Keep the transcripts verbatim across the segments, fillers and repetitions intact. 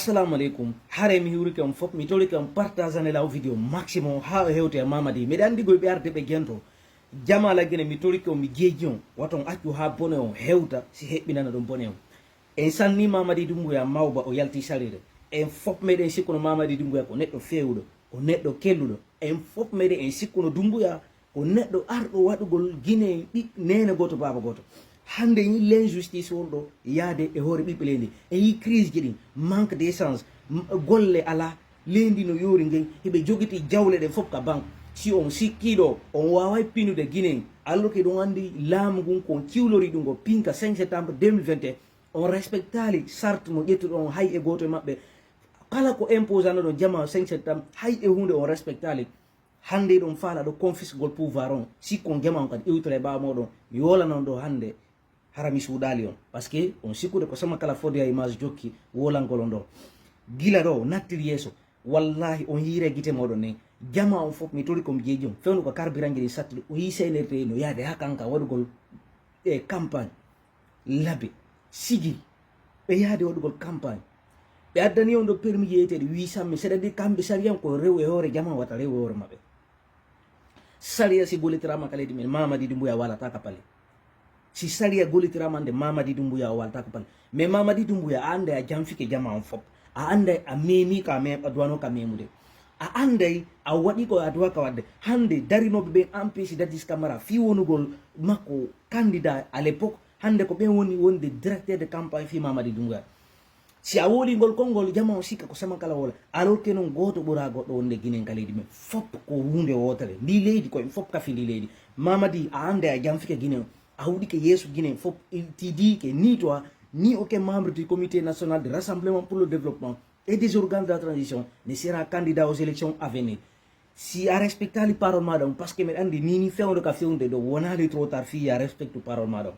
Assalamu alaikum. Hare mi hurike on fop, mi torike on partageanela o video maximum ha o hewte e Mamadi. Miɗa andi goy ɓe arde ɓe gento. Jama la Gine, mi torike on, mi jeeji on. Waton accu ha bone on hewta, si heɓɓinana ɗum bone on. En sanni Mamadi Dumbuya mawba o yalti sarire. En fop meɗen sikkuno Mamadi Dumbuya ko neɗɗo fewuɗo, ko neɗɗo kelluɗo. En fop meɗen en sikkuno Dumbuya ko neɗɗo arɗo waɗugol Gine ɓiɓɓe neene gooto, baaba gooto. Hannde en yii l'injustice wonɗo yaade e hoore ɓiɓɓe leydi. En yii crise ji ɗin, manque d'essence, m-, golle alaa, leydi no yoori ngen, hiɓe jogiti jawle ɗen fof ka banque. Si on sikkiiɗo, on waaway pinude Gine, alors que ɗon anndi laamu ngun ko on ciwlori ɗum ko pinka cinq septembre deux mille vingt et un, on respectaali charte mo ƴettuɗon hay e gooto e maɓɓe. Kala ko imposanoɗon jama cinq septembre, hay e huunde on respectaali. Hannde hiɗon faala ɗo confisquegol pouvoir on, sikkon jama on kadi iwtore ɓaawo mooɗon. Mi woolan on ɗo hannde, hara mi suuɗaali on. Parce que on sikkude ko sama kala fodde a image jokki woolangol on ɗo. Gila ɗo nattiri yeeso, wallahi on hiire gite mooɗon nen. Jama on fof, mi tori ko mi jeeji on. Fewndo ko carburant ji ɗin sattude, o yii C N R T no yaade ha kanka waɗugol e campagne. Labe, sigi, ɓe yaade waɗugol campagne. Ɓe addani on ɗo permis yeeteɗi huit cent mille, c'est-à-dire kamɓe sariya on ko rew e hoore jama wata rew e hoore maɓɓe. Sariya si gollitirama ka leydi men, Mamadi Dumbuya walata ka pale. Si sariya gollitirama nde, Mamadi Dumbuya o walata ka pale. Mais Mamadi Dumbuya, a anda a janfike jama on fop. A anda a memi ka mem-, a duwano ka memude. A anday a waɗi ko a duwa ka wadde. Hande darinoɓe ɓen empêche Dadis Camara fii wonugol makko candidat à l'époque. Hande ko ɓen woni wonde directeur de campagne fii Mamadi Dumbuya. Si a wooli ngol konngol, jama on sikka ko sama kala woola. Alors que non gooto ɓuraa goɗɗo wonde Ginen ka leydi men. Fop ko huunde wootere. Ndi leydi ko en fop kafi ndi leydi. Mamadi, a anday a janfike Ginen. A huɗike yeeso Ginen fop. Il te dit que ni toi, ni aucun membre du Comité national de rassemblement pour le développement et des organes de la transition ne sera candidat aux élections à venir. Si a respectali parole maɗa on, parce que miɗa andi ni ni fewndo ka fewndo ɗo, wonali trop tard fii a respectu parole maɗa on.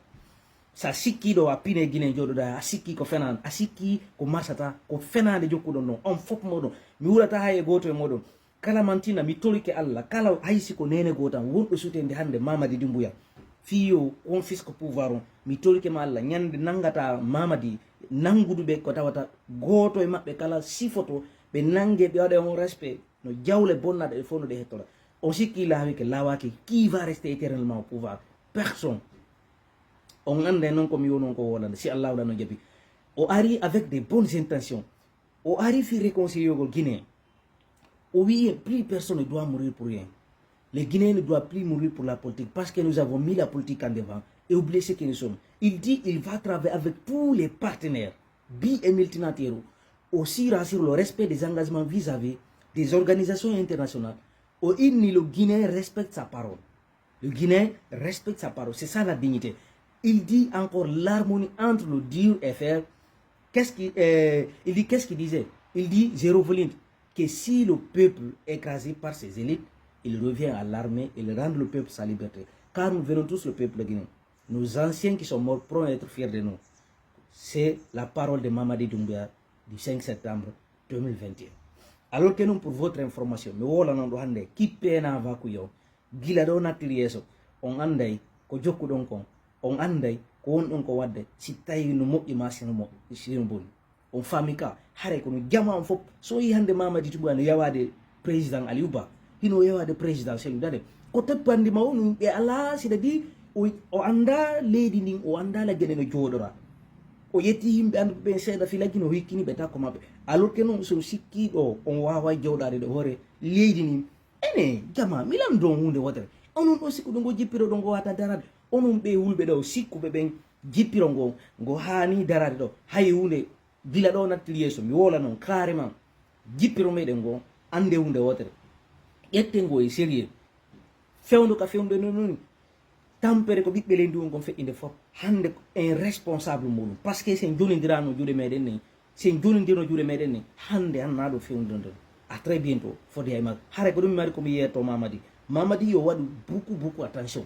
Sa sikki ɗo a pine Ginen jooɗoɗa, a sikki ko fenande, a sikki ko marsata, ko fenande jokkuɗon ɗon, on fop moɗon. Mi wulata hay e gooto e moɗon. Kala mantina, mi torike Allah, kala hay si ko neene gootan, wonɗo sutende hande Mamadi Dumbuya. Fii yo confisque pouvoir on, mi torike ma Allah, ñande nangata Mamadi, nangudu ɓe ko tawata gooto e maɓɓe kala sifoto, ɓe nange, ɓe waɗa on respect, no jawle bonnaɗe ɗe fof no ɗe hettora. On sikki laawike, laawaki, qui va rester éternellement au pouvoir? Personne. On anda non ko mi woni on ko wolande, si Allah wala no jabi. O ari avec des bonnes intentions. O ari fii réconciliogol Guinée. O wi'i plus personne ne doit mourir pour rien. Les Guinéens ne doivent plus mourir pour la politique parce que nous avons mis la politique en devant et oublier ce que nous sommes. Il dit il va travailler avec tous les partenaires, bi et multilatéraux, aussi rassurer le respect des engagements vis-à-vis des organisations internationales. O inni le Guinéen respecte sa parole. Le Guinéen respecte sa parole. C'est ça la dignité. Il dit encore l'harmonie entre le dur et faire. Qu'est-ce qu'il, euh, il dit, qu'est-ce qu'il disait? Il dit, je reviens, que si le peuple est écrasé par ses élites, il revient à l'armée, il rend le peuple sa liberté. Car nous venons tous le peuple guinéen. Nos anciens qui sont morts pourront être fiers de nous. C'est la parole de Mamadi Doumbouya du cinq septembre deux mille vingt et un. Alors que non, pour votre information, mi woola non ɗo hannde, kippena vakuyo. Gila ɗo nattiri yeeso, on anday ko jokkuɗon kon, on anday ko wonɗon ko wadde, si tawi no moƴƴi ma si no moƴƴi, si no boni. On faami ka, haray kono jama on fof, so yi hannde Mamadi Doumbouya no yawaade président Aliou Ba, hino yawaade président Cellou Dalein. Ko tappandi ma wonu ɓe alaa, c'est-à-dire o, o annda leydi ndin, o annda Lagine no jooɗora. O ƴetti yimɓe annduɓe ɓen seeɗa fii Lagine, o hikkini ɓe takko maɓɓe. Alors que non, so sikki ɗo, on waaway jooɗaade ɗo hoore leydi ndin, Ene, jama, mi lanndoo huunde wootere. Onon ɗoo sikkuɗo ngo jippiroɗo ngo wata daraade. Onon ɓee hulɓe ɗoo sikkuɓe ɓen jippiro ngo, ngo haani daraade ɗoo. Hay huunde gila ɗoo nattiri yeeso, mi woola non carrément. Jippiro meɗen ngo, annde huunde wootere. Ƴette ngo e sérieux. Fewndo ka fewndo non non. Tampere ko ɓiɓɓe leydi on kon feƴƴinde fof. Hannde ko en responsable muɗum. Parce que si en jonindirano juuɗe meɗen ni, si en jonindiro juuɗe meɗen ni, hannde an na ɗo fewndindirde. À très bientôt, fodde hay maɗa. Hara ko ɗum mi mari ko mi yeeto Mamadi. Mamadi yo waɗu beaucoup, beaucoup attention.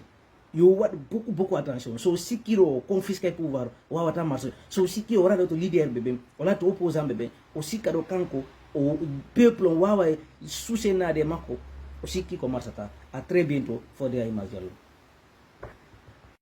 Yo waɗu beaucoup, beaucoup attention. So sikkiro o confisque pouvoir, o wawata marche. So sikki o waɗa ɗo to leader ɓe ɓen, o lato opposant ɓe ɓen, o sikka ɗo kanko, o peuple on wawa e susenade e makko. O sikki ko marchata. À très bientôt, fodde hay maɗa.